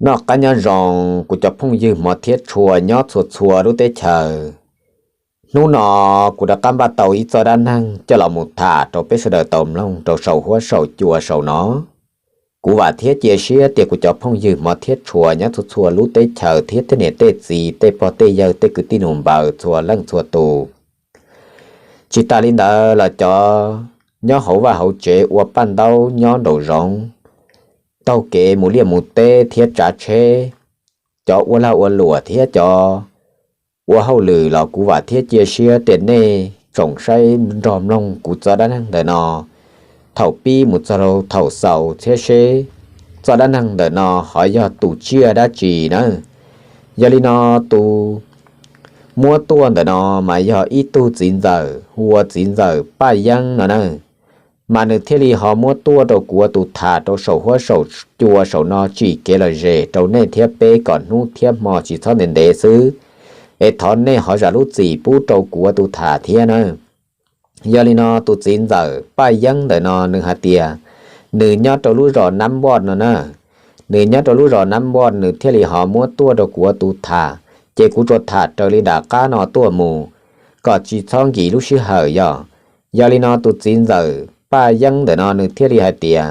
Noj qab nyob zoo kuv cov phooj ywg hmov thiab tshua nyob txhua txhua lub teb chaws. Hnub no kuv rov qab npaj tau ib txoj dab neeg coj los mus tham rau peb sawv daws tau mloog rau saum huab saum cua saum no. Kuv vam thiab cia siab tias kuv cov phooj ywg hmov thiab tshua nyob txhua txhua lub teb chaws thiab tej niam tej txiv tej pog tej yawg tej kwv tij nus npawg txhua leej txhua tus. Tsis tas li ntawd los cov nyob hauv vaj hauv tsev ua paj ntaub nyob nraum zoov, taug kev mus liaj mus teb thiab tsav tsheb, cov ua lag ua luam thiab cov ua hauj lwm los kuv vam thiab cia siab tias nej tsoom saib nrog mloog kuv txoj dab neeg ntawm no thaum pib mus txog rau thaum xaus thiab seb txoj dab neeg ntawm no ho yog tus tsiaj dab tsi na. Yog li no, tus muab tuaj ntawm no mas yog ib tug txiv ntxawm hu ua txiv ntxawm Paj Yeeb no na. Mas nws thiaj li ho muab tuaj rau kuv ua tus tham rau saum huab saum cua saum no tsim kev lom zem rau nej thiab peb kom hnub thiab hmo tsis txhob ntev ntev xwb, es thov nej ho zam lub txim pub rau kuv ua tus tham thiab na. Yog li no, tus txiv ntxawm Paj Yeeb ntawm no nws hais tias nws nyob rau lub zos Nab Npoj no na. Nws nyob rau lub zos Nab Npoj, nws thiaj li ho muab tuaj rau kuv ua tus tham, ces kuv tsuas tham raws li nram qab no tuaj mus, kom tsis txhob nkim lub sij hawm yog. Yog li no, tus txiv ntxawm Paj Yeeb ntawm no nws thiaj li hais tias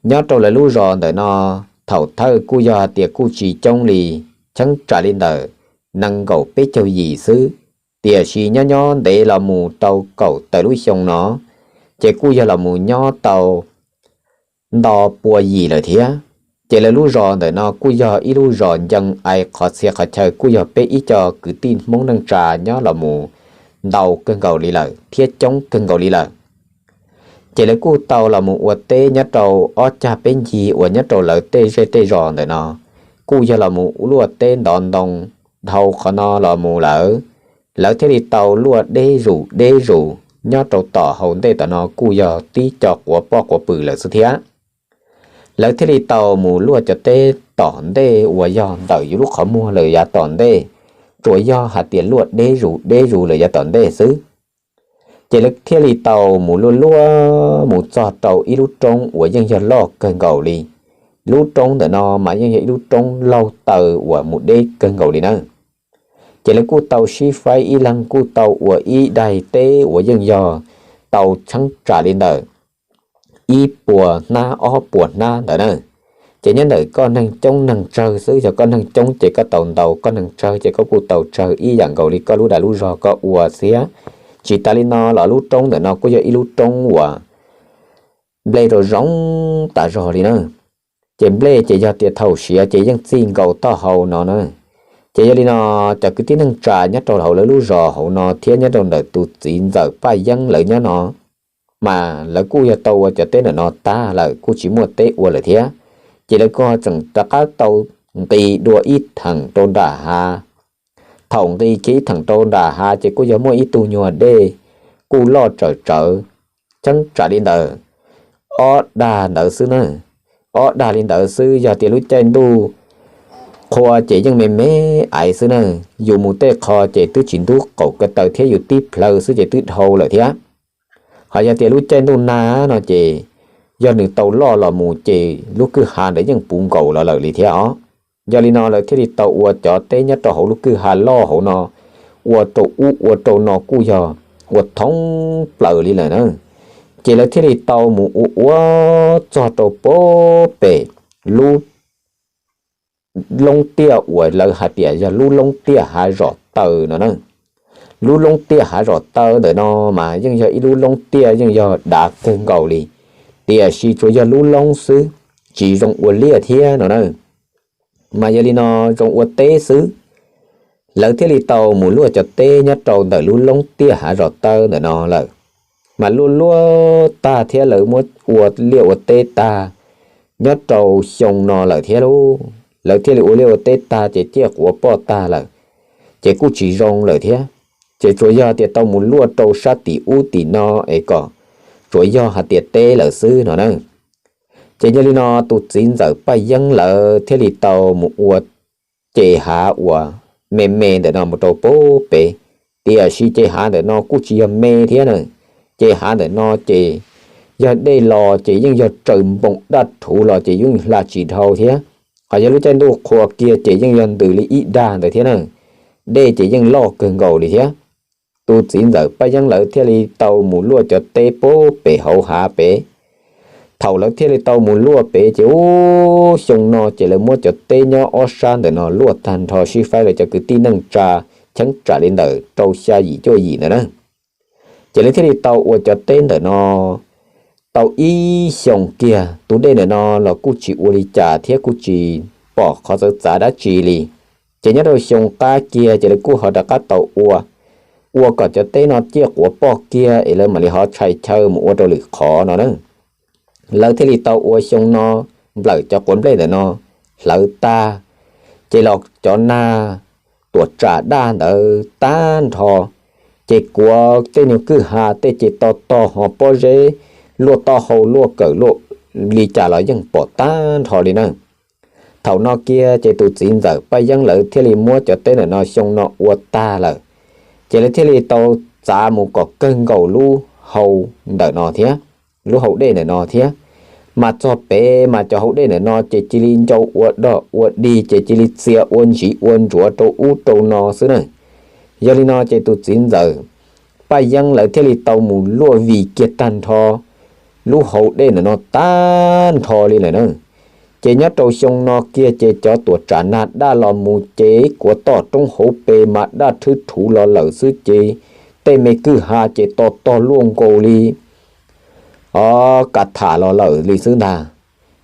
nyob rau lawv lub zos ntawm no, thaum thawj kuj yog hais tias kuj tsis coob li, cheeb tsam li ntawm nees nkaum peb caug yim xwb, tiam sis nyob nyob ntev los mus rau kaum tawm lub xyoo no, ces kuj yog los mus nyob tau nto pua yim lawm thiab. Ces lawv lub zos ntawm no kuj yog ib lub zos ncee ais qhov txhia qhov chaw, kuj yog peb ib co kwv tij Hmoob neej tsa nyob los mus ntau kawg nkaus li lawm thiab coob kawg nkaus li lawm. Ces lawv kuj tau los mus ua teb nyob rau ob cag peb ncig uas nyob rau lawv tej zej tej zos ntawm no, kuj yog los mus luaj teb ntov ntoo dhau qhov no los mus lawm. Lawv thiaj li tau luaj deb zus deb zus nyob rau tom hauv ntej tom no kuj yog tib co quav poj quav pw lawm xwb thiab. Lawv thiaj li tau mus luaj cov teb tom ntej uas yog ntawm yus lub qhov muag lawm yav tom ntej, tsuas yog hais tias luaj deb zus deb zus lawm yav tom ntej xwb. Ces lawv thiaj li tau mus luaj luaj mus txog rau ib lub roob uas yeej yog loj kawg nkaus li. Lub roob ntawm no mas yeej yog ib lub roob laug taw uas mus deb kawg nkaus li na. Ces lawv kuj tau sib faib ib leeg kuj tau ua ib daim teb uas yeej yog tau cheeb tsam li ntawm ib puas hnab ob puas hnab ntawd na. Ces nyob ntawm koj neeg coob neeg tsawg xwb, yog koj neeg coob ces koj tau ntau, koj neeg tsawg ces koj kuj tau tsawg ib yam nkaus li koj lub dag lub zog koj ua xiab. Tsis tas li no los lub roob ntawm no kuj yog ib lub roob uas nplej rau zoo tas zog li na. Ces nplej ces yog tias thaum siav ces yeej txij nkaus taub hau no na. Ces yog li no, cov kwv tij neej tsa nyob rau hauv lawv lub zos hauv no thiab nyob rau ntawm tus txiv ntxawm Paj Yeeb lawv nyob no, mas lawv kuj yog tau ua cov teb ntawm no tag lawm kuj tsis muaj teb ua lawm thiab. Ces lawv kuj tseem rov qab tau nqis dua ib theem rau nram hav. Thaum nqis kiag ib theem rau nram hav ces kuj yog muaj ib tug nyuag dej kuj loj tsawm tsawv, cheeb tsam li ntawm ob dag ntawd xwb na. Ob dag li ntawd xwb, yog tias lub caij ntuj qhua ces yeej me me aiv xwb na. Yus mus tej qho ces twb tsis ntub qaum ko taw thiab, yus tib plhaw xwb ces twb dhau lawm thiab. Ho yog tias lub caij ntuj nag no ces yog nws tau loj los mus ces lub kwj ha ntawd yeej puv nkaus los lawm li thiab os. Yog li no lawv thiaj li tau ua cov teb nyob rau hauv lub kwj ha loj hauv no ua rau ub ua rau no kuj yog ua thoob plaws li lawm na. Ces lawv thiaj li tau mus ua ua txog rau pem lub loob tiaj uas lawv hais tias yog lub loob tiaj hav zom taw no na. Lub loob tiaj hav zom taw ntawm no mas yeej yog ib lub loob tiaj yeej yog dav kawg nkaus li, tiam sis tsuas yog lub loob xwb, tsis zoo ua liaj thiab no na. Mas yog li no zoo ua teb xwb. Lawv thiaj li tau mus luaj cov teb nyob rau ntawm lub loob tiaj hav zom taw ntawm no lawm. Mas luaj luaj tag thiab lawv muab ua liaj ua teb tag nyob rau xyoo no lawm thiab lauj. Lawv thiaj li ua liaj ua teb tag ces ciaj quav poj tag lawm, ces kuj tsis zoo lawm thiab. Ces tsuas yog tias tau mus luaj rau sab tim ub tim no es kom tsuas yog hais tias teb lawm xwb no na. Ces yog li no tus txiv ntxawm Paj Yeeb lawv thiaj li tau mus ua ces hav uas me me ntawm no mus rau pem, tiam sis ces hav ntawm no kuj tsis yog me thiab na. Ces hav ntawm no ces yog dej los ces yeej yog tsaws npoo daj rhuv los ces yeej hla tsis dhau thiab. Yog lub caij ntuj qhua kiag ces yeej yog ntws li ib dag ntawd thiab na, dej ces yeej loj kawg nkaus li thiab. Tus txiv ntxawm Paj Yeeb lawv thiaj li tau mus luaj cov teb puag pem hauv hav pem. Thaum lawv thiaj li tau mus luaj pem ces ub, xyoo no ces lawv muab cov teb nyob ob sab ntawm no luaj tag nrho, sib faib lawv cov kwv tij neej tsa cheeb tsam li ntawm rau xya yim cuaj yim ntawd na. Ces lawv thiaj li tau ua cov teb ntawm no tau ib xyoos kiag. Tus dej ntawm no los kuj tsis ua li cas thiab kuj tsis pom qhov txawv txav dab tsi li. Ces nyob rau xyoo qab kiag ces lawv kuj ho rov qab tau ua, ua kom cov teb no ciaj quav poj kiag es lawv mam li ho tshais chaw mus ua rau lwm qhov no na. Lawv thiaj li tau ua xyoo no nplawm cov quav nplej ntawm no hlawv tag, ces los cov nag tuam tsam daj ntawd tag nrho, ces kuav tej nyuag kwj ha tej ces tog tog ho pob zeb luaj taub hau luaj kawm luaj li cas los yeej pom tag nrho li na. Thaum no kiag ces tus txiv ntxawm Paj Yeeb lawv thiaj li muab cov teb ntawm no xyoo no ua tag lawm, ces lawv thiaj li tau txav mus kom kawg nkaus lub hau ntawm no thiab, lub hau dej ntawm no thiab. Mas txog pem mas cov hau dej ntawm no ces cia li ncau ua dog ua dig, ces cia li txia ua ntsis ua ntsuav rau ub rau no xwb na. Yog li no ces tus txiv ntxawm Paj Yeeb lawv thiaj li tau mus luaj vij kiag tag nrho lub hau dej ntawm no tag nrho li lawm na. Ces nyob rau xyoo no kiag ces cov tuam tsam nag daj los mus ces kuav toj roob hauv pes mas daj rhwb rhuv los lawm xwb, ces tej me kwj ha ces tog tog luaj nkaus li o ka tham los lawm li xwb ntag.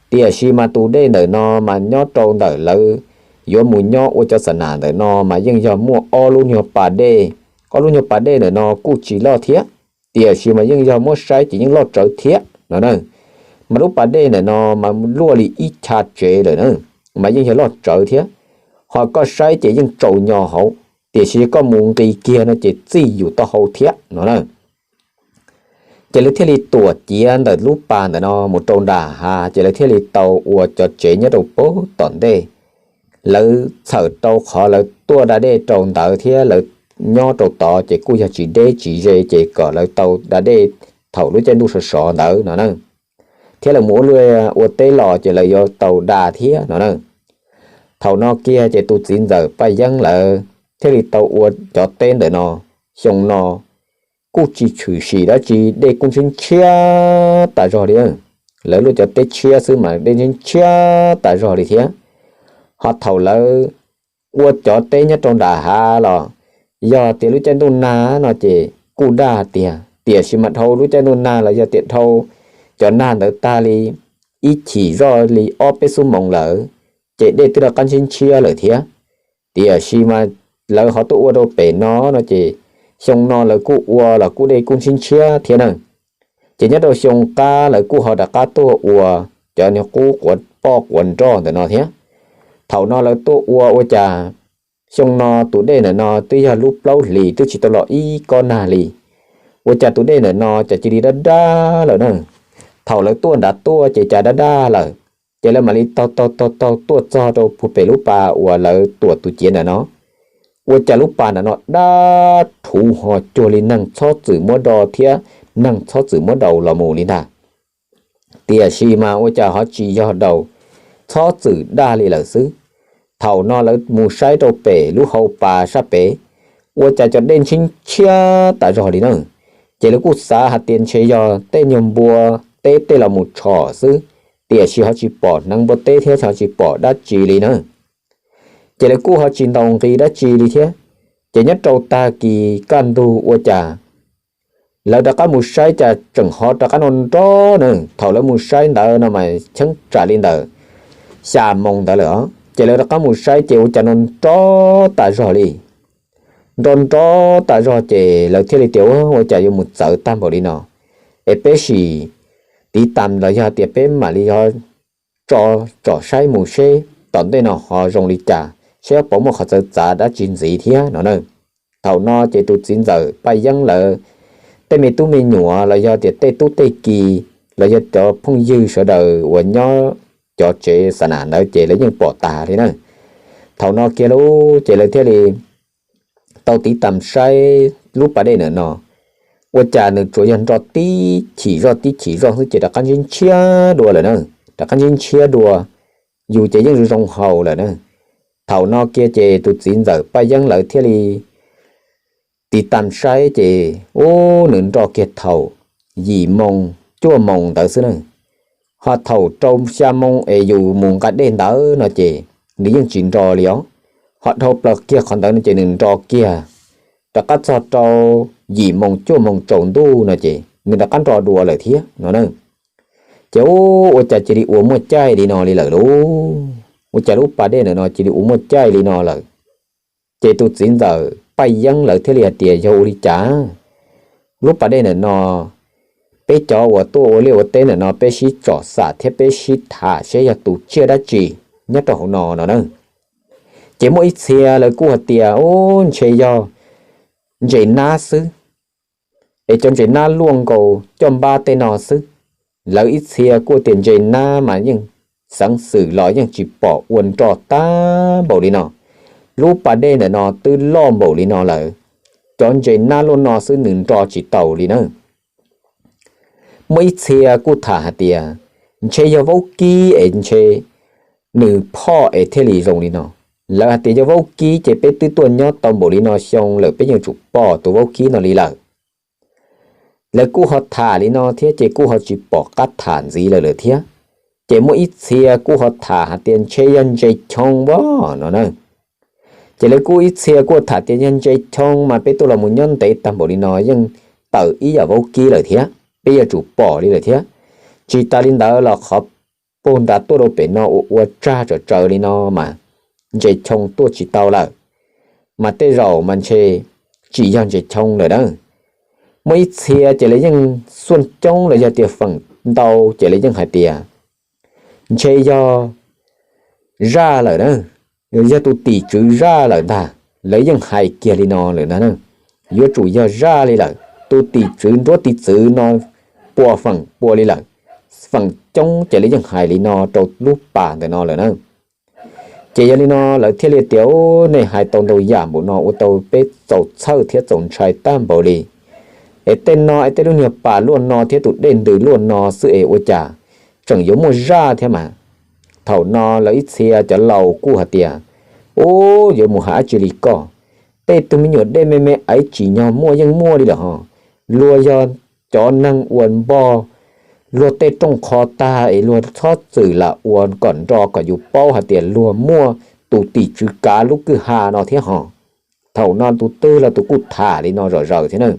Tiam sis mas tus dej ntawm no mas nyob rau ntawm lawv yuav mus nyob ua cov xa nas ntawm no mas yeej yog muaj ob lub nyuag pas dej. Ob lub nyuag pas dej ntawm no kuj tsis loj thiab, tiam sis mas yeej yog muab saib ces yeej loj tsawv thiab no na. Mas lub pas dej ntawm no mas luaj li ib chav tsev lawm na, mas yeej yog loj tsawv thiab. Ho koj saib ces yeej tsaus nyo hauv, tiam sis koj mus nqis kiag no ces txij yus taub hau thiab no na. Ces lawv thiaj li tuam ciav ntawm lub pas ntawm no mus rau nram hav, ces lawv thiaj li tau ua cov tsev nyob rau puag tom ntej. Lawv txhawm rau qhov lawv tuaj da dej rau ntawd thiab lawv nyob rau tod ces kuj yog tsis deb tsis ze, ces kom lawv tau da dej thaum lub caij ntuj sov sov ntawd no na. Thiab lawv mus ua luaj ua teb los ces lawv yuav tau da thiab no na. Thaum no kiag ces tus txiv ntxawm Paj Yeeb lawv thiaj li tau ua cov teb ntawm no. Xyoo no kuj tsis tshwm sim dab tsi, dej kuj ntshiab ntshiab tas zog li. Lawv luaj cov teb tshiab xwb mas dej ntshiab ntshiab tas zog li thiab. Ho thaum lawv ua cov teb nyob rau nram hav los yog tias lub caij ntuj nag no ces kuj daj tiag, tiam sis mas dhau lub caij ntuj nag los yog tias dhau cov nag ntawd tag li ib chim zoj li ob peb xuab moos lawm, ces dej twb rov qab ntshiab ntshiab lawm thiab. Tiam sis mas lawv ho tuaj ua rau pem no no ces xyoo no lawv kuj ua los kuj dej kuj ntshiab ntshiab thiab na. Ces nyob rau xyoo qab lawv kuj ho rov qab tuaj ua cov niag qub quav poj quav nroj ntawm no thiab. Thaum no lawv tuaj ua ua cas xyoo no tus dej ntawm no twb yog lub plaub hlis twb tsis tau los ib kob nag li, ua cas tus dej ntawm no cas cia li daj daj lawm na. Thaum lawv tuaj nrad tuaj ces cas daj daj lawm, ces lawv mam li taug taug taug taug tuaj txog rau puag pem lub pas uas lawv tuam tus ciav ntawm no, ua cas lub pas ntawm no daj rhuv ho cuag li neeg txhob txwm muab do thiab neeg txhob txwm muab daus los mus li ntag. Tiam sis mas ua cas ho tsis yog daus, txhob txwm daj li lawm xwb. Thaum no lawv mus saib rau pem lub hau pas sab pem, ua cas cov dej ntshiab ntshiab tas zog li na. Ces lawv kuj xav hais tias ntshe yog tej nyuag npua teb tej los mus tshom xwb, tiam sis ho tsis pom hneev npua teb thiab ho tsis pom dab tsi li na. Ces lawv kuj ho tsis ntaus nqi dab tsi li thiab. Ces nyob rau tag kis kaj ntug ua cas lawv rov qab mus saib cas tseem ho rov qab nro nro na. Thaum lawv mus saib ntawd no mas cheeb tsam li ntawm xya moos ntawd lawm os, ces lawv rov qab mus saib ces ua cas nro nro tas zog li. Nro nro tas zog ces lawv thiaj li tias ua cas yuav mus txawv tag npaum li no, es peb sim tiv tas los yog tias peb mam li yog tso tsom saib mus seb tom ntej no ho zoo li cas, seb puas muaj qhov txawv txav dab tsi ntxiv thiab no na. Thaum no ces tus txiv ntxawm Paj Yeeb lawv tej me tub me nyuam los yog tias tej tub tej ki los yog cov phooj ywg sawv daws uas nyob cov tsev xa nas ntawd ces lawv yeej pom tas li na. Thaum no kiag lub ces lawv thiaj li tau tiv tas saib lub pas dej ntawm no, ua cas nws tsuas yog nro tib chim zoj tib chim zoj xwb ces rov qab ntshiab ntshiab dua lawm na. Rov qab ntshiab ntshiab dua, yus ces yeej zoo zoo haus lawm na. Thaum no kiag ces tus txiv ntxawm Paj Yeeb lawv thiaj li tiv tam saib ces ub nws nroj kiag thaum yim moo cuaj moo ntawd xwb na. Ho thaum rau xya moo es yus mus nqa dej ntawd no ces nws yeej tsis nro li os. Ho dhau plaws kiag qhov ntawd no ces nws nro kiag rov qab txog rau yim moo cuaj moo tsaus ntuj no ces nws rov qab nro dua lawm thiab no na. Ces ub ua cas cia li ua muaj caij li no li lawm lauj? Ua cas lub pas dej ntawm no cia li ua muaj caij li no lawm? Ces tus txiv ntxawm Paj Yeeb lawv thiaj li hais tias yog ua li cas lub pas dej ntawm no peb cov uas tuaj ua liaj ua teb ntawm no peb sib tsom xam thiab peb sib tham seb yog tus tsiaj dab tsi nyob rau hauv no no na. Ces muaj ib txhia lawv kuj hais tias ub ntshe yog ntses nab xwb, es cov ntses nab luaj nkaus coj npab tej no xwb. Lawv ib txhia kuj tias ntses nab mas yeej xeev xwm los yeej tsis pom ua nro tag npaum li no. Lub pas dej ntawm no twb loj npaum li no lawm, cov ntses nab luaj no xwb nws nro tsis tau li na. Muaj ib txhia kuj tham hais tias ntshe yog vaub kib es ntshe nws phoj es thiaj li zoo li no. Lawv hais tias yog vaub kib ces peb twb tuaj nyob tau npaum li no xyoo lawm peb yeej tsum pom tus vaub kib no li lawm. Lawv kuj ho tham li no thiab ces kuj ho tsis pom qab tham ntxiv lawm lawm thiab. Ces muaj ib txhia kuj ho tham hais tias ntshe yog ntses choo vaj no na. Ces lawv kuj ib txhia kuj tham tias yog ntses choo mas peb tuaj los mus nyob ntev tag npaum li no yeej tawm ib yam vaub kib lawm thiab, peb yuav tsum pom li lawm thiab. Tsis tas li ntawd los qhov puag nrad tuaj rau pem no ua ua tsag tsawm tsawv li no mas ntses choo tuaj tsis tau lawm, mas tej zaum mas ntshe tsis yog ntses choo lawm na. Muaj ib txhia ces lawv yeej xuaj coob los yog tias feem ntau ces lawv yeej hais tias ntshe yog zaj lawm na, yog tus tim tswv zaj lawm ntag. Lawv yeej hais kiag li no lawm ntag na, yuav tsum yog zaj li lawm. Tus tim tswv nruab tiv txwv no pua feem pua li lawm. Feem coob ces lawv yeej hais li no rau lub pas ntawm no lawm na. Ces yog li no lawv thiaj li tias nej hais tau ntau yam npaum no ua tau peb txaus txhawj thiab txaus ntshai tag npaum li. Es tej no es tej lub niag pas luaj no thiab tus dej ntws luaj no xwb es ua cas tseem yuav muaj zaj thiab mas. Thaum no lawv ib txhia cov laus kuj hais tias ub yuav mus hais dab tsi li koj, tej tug me nyuam dej me me ib tsis nyog muaj yeej muaj li lawm ho. Luag yog cov neeg uas npog luag tej rooj qho tag es luag txhob txwm lam ua kom nro kom yus paub hais tias luag muaj tus tim tswv kav lub kwj ha no thiab ho. Thaum no tus twg los tus kuj tham li no zom zaws thiab na.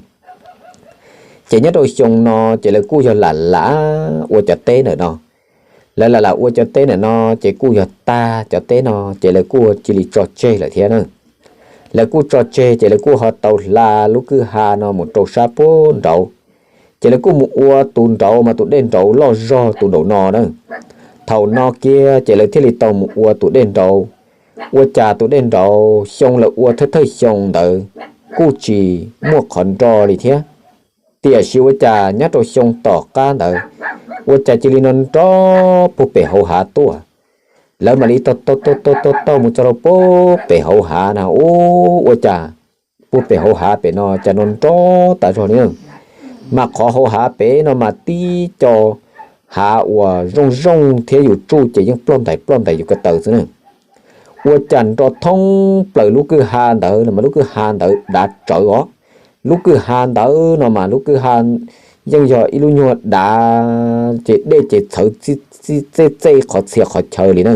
Ces nyob rau xyoo no ces lawv kuj yog lam lam ua cov teb ntawm no. Lawv lam lam ua cov teb ntawm no ces kuj yog tag cov teb no ces lawv kuj cia li tso tseg lawm thiab na. Lawv kuj tso tseg ces lawv kuj ho tau hla lub kwj ha no mus rau sab puag nraud. Ces lawv kuj mus ua tus nraud mas tus dej nraud loj zog tus nraud no na. Thaum no kiag ces lawv thiaj li tau mus ua tus dej nraud. Ua cas tus dej nraud xyoo lawv ua thawj thawj xyoo ntawd kuj tsis muaj qhov nro li thiab. Tiam sis ua cas nyob rau xyoo tom qab ntawd ua cas cia li no nro puag pem hauv hav tuaj. Lawv mam li taug taug taug taug mus txog rau puag pem hauv hav na, ub ua cas puag pem hauv hav pem no cas no nro tas zog li. Mas qhov hauv hav pem no mas tib co hav uas zoo zoo thiab yus tsuj ces yeej ploj ntais ploj ntais yus ko taw xwb na. Ua cas nro thoob plaws lub kwj ha ntawd no mas lub kwj ha ntawd dav tsawv os. Lub kwj ha ntawd no mas lub kwj ha yeej yog ib lub nyuag dav ces dej ces txhawv txej txej qhov txhia qhov chaw li na.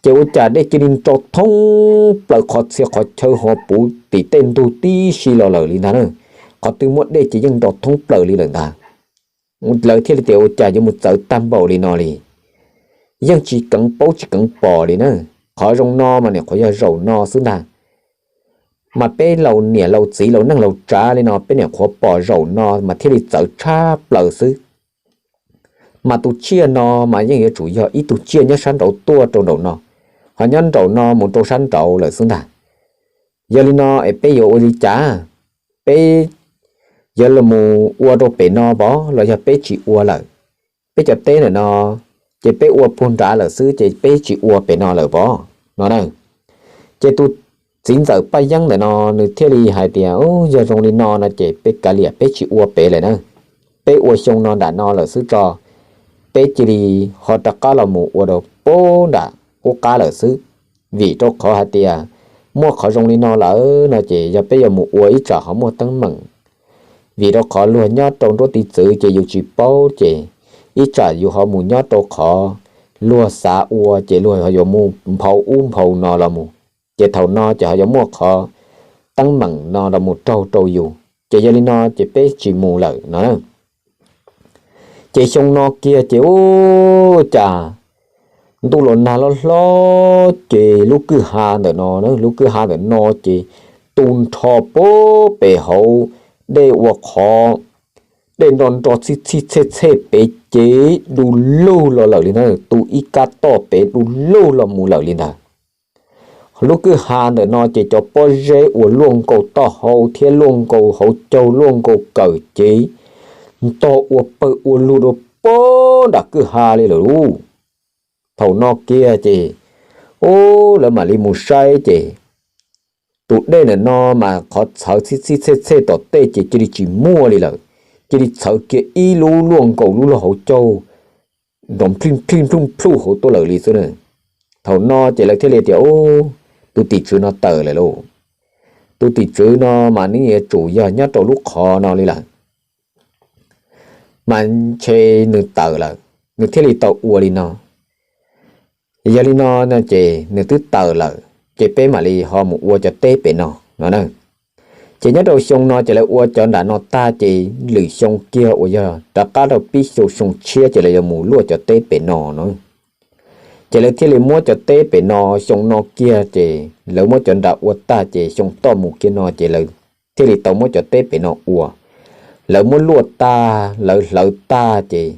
Ces ua cas dej cia li nro thoob plaws qhov txhia qhov chaw ho puv tim tej ntug tib si los lawm li ntag na. Qhov twg muaj dej ces yeej nro thoob plaws li lawm ntag. Lawv thiaj li tias ua cas yuav mus txawv tag npaum li no li. Yeej tsis keev paub tsis keev pom li na. Qhov zoo no mas nim qhuav yog zaum no xwb ntag. Mas peb laus niam laus txiv laus neej laus tsav li no peb nim qhuav pom zaum no mas thiaj li txawv tshaj plaws xwb. Mas tus tsiaj no mas yeej yuav tsum yog ib tug tsiaj nyob sab nraud tuaj rau nraum no, ho nyob nraum no mus rau sab nraud lawm xwb ntag. Yog li no es peb yuav ua li cas? Peb yuav los mus ua rau pem no pov los yog peb tsis ua lawm? Peb cov teb ntawm no ces peb ua puag nrad lawm xwb ces peb tsis ua pem no lawm pov no na. Ces tus txiv ntxawm Paj Yeeb ntawm no nws thiaj li hais tias, yog zoo li no no ces peb kav liam peb tsis ua pem lawm na. Peb ua xyoo no nram no lawm xwb tso, peb cia li ho rov qab los mus ua rau pab nram qub qab lawm xwb. Vim rau qhov hais tias muaj qhov zoo li no lawm no ces yog peb yuav mus ua ib tsam ho muaj teeb meem. Vim rau qhov luag nyob rau nruab tiv txwv ces yus tsis paub ces ib tsam yus ho mus nyob rau qhov luag xav ua ces luag yuav mus nphau ub nphau no los mus, ces thaum no ces ho yuav muaj qhov teeb meem no los mus raug rau yus. Ces yog li no ces peb tsis mus lawm no. Ces xyoo no kiag ces ua cas ntuj los nag loj hlob ces lub kwj ha ntawm no, lub kwj ha ntawm no ces tu nrho pem hauv dej ua qhov, dej nro nro txhij txhij txhej txhej pem ces du lug los lawm li ntawd, tu ib kab toj pem du lug los mus lawm li ntawd. Lub kwj ha ntawm no ces cov pob zeb uas luaj nkaus taub hau thiab luaj nkaus hauv caug luaj nkaus kawm ces ntog ua pawg ua lug rau pab nram kwj ha li lawm lauj. Thaum no kiag ces, ub, lawv mam li mus saib ces tus dej ntawm no mas qhov txhawv txhij txhij txhej txhej tom tej ces cia li tsis muaj li lawm, cia li txhawv kiag ib lub luaj nkaus lub log hauv caug nrov nplij nplij nplij nplij hauv tuaj lawm li xwb na. Thaum no ces lawv thiaj li tias, ub, tus tim tswv no tawm lawm lauj. Tus tim tswv no mas nws yuav tsum yog nyob rau lub qhov no li lawm, mas ntshe nws tawm lawm, nws thiaj li tau ua li no. Yog li no ces nws twb tawm lawm ces peb mam li ho mus ua cov teb pem no no na. Ces nyob rau xyoo no ces lawv ua cov nram no tag ces lwm xyoo kiag uas yog rov qab rau pib xyoo tshiab ces lawv yuav mus luaj cov teb pem no no. Ces lawv thiaj li muab cov teb pem no, xyoo no kiag ces lawv muab cov nram ua tag ces xyoo toj mus kiag no ces lawv thiaj li tau muab cov teb pem no ua. Lawv muab luaj tag lawv hlawv tag ces,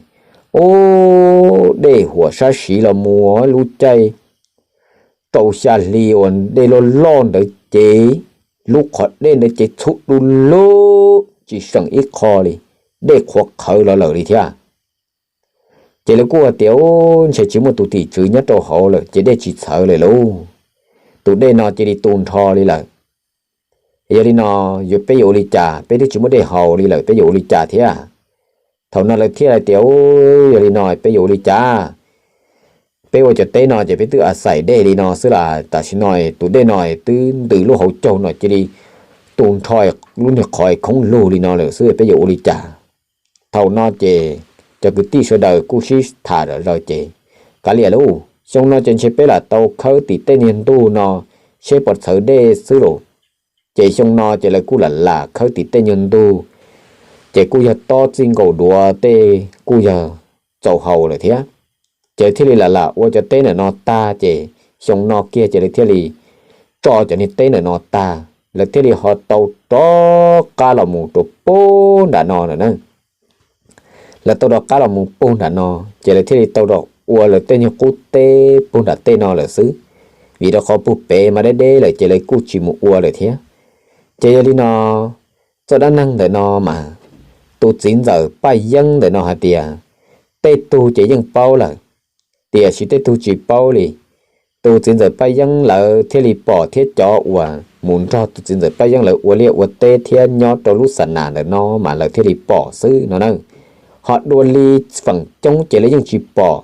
ub, dej huam sab siv los mus lub caij rau xya hli uas dej loj loj ntawd ces lub qhov dej ntawd ces txhub du lug tsis seem ib qho li, dej qhuav qhawv los lawm li thiab. Ces lawv kuj hais tias, ub, ntshe tsis muaj tus tim tswv nyob rau hauv lawm ces dej tsis txhawv lawm lauj, tus dej no cia li tu nrho li lawm. Yog li no, yuav peb yuav ua li cas, peb twb tsis muaj dej haus li lawm, peb yuav ua li cas thiab? Thaum no lawv thiaj hais tias, ub, yog li no peb yuav ua li cas? Peb ua cov teb no ces peb twb a xais dej li no xwb las, tam sim no tus dej no twb ntws lub hauv caug no cia li tu nrho lub niag qhov khoob lug li no lawm xwb, peb yuav ua li cas? Thaum no ces cov kwv tij sawv daws kuj sib tham zom zaws ces, kav liam lauj, xyoo no ces ntshe peb lam tau khawb tim tej niag ntug no seb puas txhawv dej xwb lauj. Ces xyoo no ces lawv kuj lam lam khawb tim tej nyuag ntug, ces kuj yog tob txij nkaus duav tej kuj yog txaus haus lawm thiab. Ces lawv thiaj li lam lam ua cov teb ntawm no tag ces xyoo no kiag ces lawv thiaj li tso cov niag teb ntawm no tag, lawv thiaj li ho tau rov qab los mus rau puag nram no lawm na. Lawv tau rov qab los mus puag nram no, ces lawv thiaj li tau rov ua lawv tej nyuag qub teb puag nram tej no lawm xwb, vim rau qhov puag pem mas deb deb lawm ces lawv kuj tsis mus ua lawm thiab. Ces yog li no, txoj dab neeg ntawm no mas tus txiv ntxawm Paj Yeeb ntawm no hais tias, tej tug ces yeej paub lawm, tiam sis tej tug tsis paub li. Tus txiv ntxawm Paj Yeeb lawv thiaj li pom thiab cov uas mus nrog tus txiv ntxawm Paj Yeeb lawv ua liaj ua teb thiab nyob rau lub xa nas ntawm no mas lawv thiaj li pom xwb no na. Ho dua li feem coob ces lawv yeej tsis pom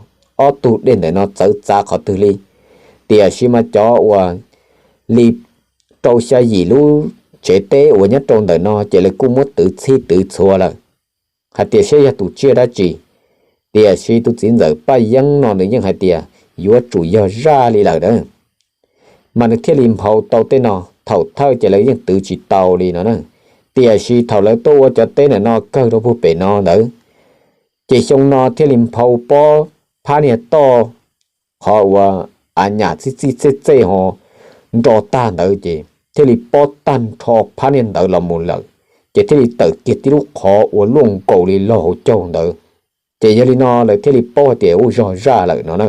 ob tug dej ntawm no txawv txav qhov twg li. Tiam sis mas cov uas li rau xya yim lub tsev teb uas nyob rau ntawm no ces lawv kuj muab twv txhij twv txhua lawm hais tias saib yog tus tsiaj dab tsi. Tiam sis tus txiv ntxawm Paj Yeeb no nws yeej hais tias yuav tsum yog zaj li lawm na, mas nws thiaj li nphau tau tej no. Thaum thawj ces lawv yeej twv tsis tau li no na, tiam sis thaum lawv tuaj ua cov teb ntawm no kawg rau puag pem no ntawd, ces xyoo no thiaj li nphau pob phab niag toj qhov uas a nyam txij txij txej txej ho nro tag ntawd ces thiaj li pob tag nrho phab niag ntawd los mus lawm, ces thiaj li tawm kiag tib lub qhov uas luaj nkaus li log hauv caug ntawd. Ces yog li no lawv thiaj li paub hais tias ua zog zaj lawm no na,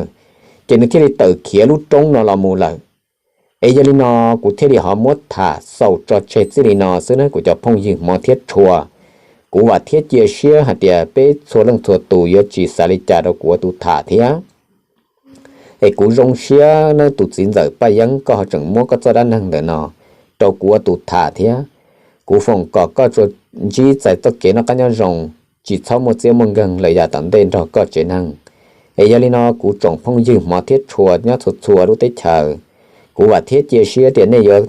ces nws thiaj li tawm khiav lub roob no los mus lawm. Es yog li no kuv thiaj li ho muab tham xaus tso tseg txij li no xwb na kuv cov phooj ywg hmov thiab tshua. Kuv vam thiab cia siab hais tias peb txhua leej txhua tus yuav tsis xav li cas rau kuv ua tus tham thiab. Es kuv zoo siab nawb tus txiv ntxawm Paj Yeeb, koj ho tseem muab koj txoj dab neeg ntawm no rau kuv ua tus tham thiab. Kuv foom kom koj tsuas ntsib txais txoj kev noj qab nyob zoo, tsis txhob muaj txiab muaj nkeeg lawm yav tom ntej nrog koj tsev neeg. Es yog li no kuv tsoom phooj ywg hmov thiab tshua nyob txhua txhua lub teb chaws, kuv vam thiab cia siab tias nej yuav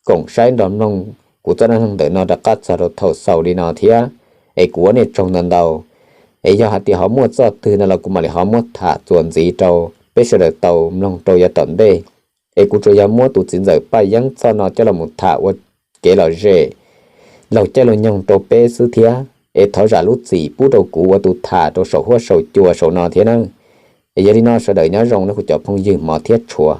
koom saib nrog mloog kuv txoj dab neeg ntawm no rov qab txog rau thaum xaus li no thiab. Es kuv ua nej tsaug ntau ntau. Es yog hais tias ho muaj txoj twg no los kuv mam li ho muab tham txuas ntxiv rau peb sawv daws tau mloog rau yav tom ntej. Es kuv tsuas yog muab tus txiv ntxawm Paj Yeeb txoj no coj los mus tham ua kev lom zem laug caij laug nyoog rau peb xwb thiab. Es thov zam lub txim pub rau kuv ua tus tham rau saum huab saum cua saum no thiab nawb. Es yog li no sawv daws nyob zoo nawb kuv cov phooj ywg hmov thiab tshua.